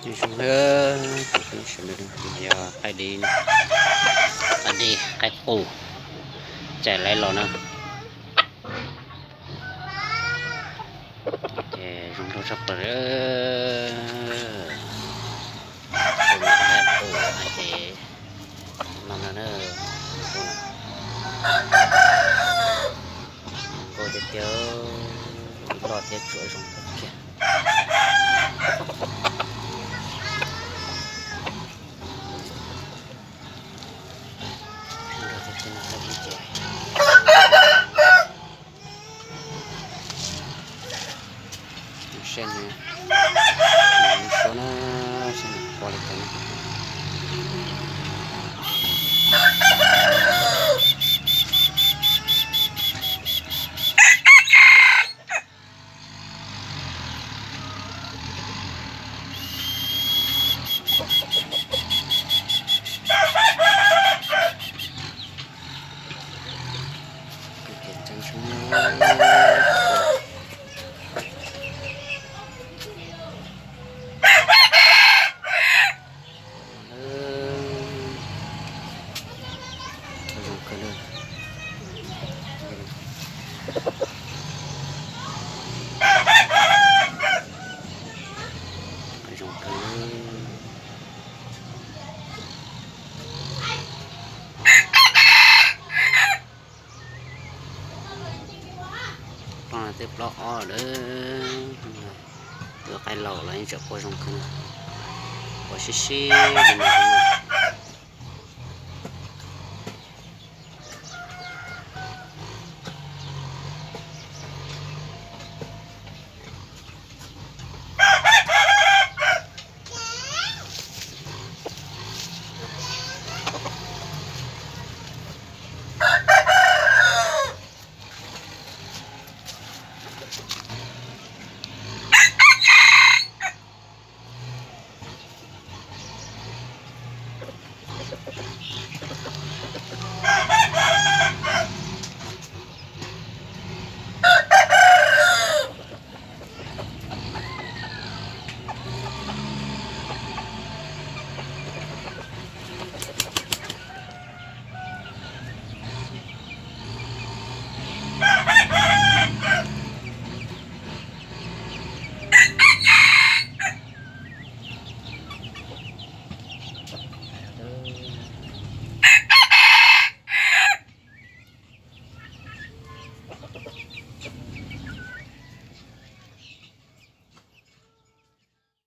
Zoo na, sawv daws, no yog qaib dib, qaib dib qaib qus, cais lawv los na. Ces zoo nraug tshaj plaws. Qaib qus ces no no na, zoo nkauj tiag tiag, loj thiab tsuav zoo kawg kiag. Saib nws, nws suab na, saib nws qua li cas na. Zoo kawg na. Zoo kawg. Plaub no twb plaub ob lawm. Tus qaib laus los yeej tseem qua zoo kawg na. Qua sib sib li no.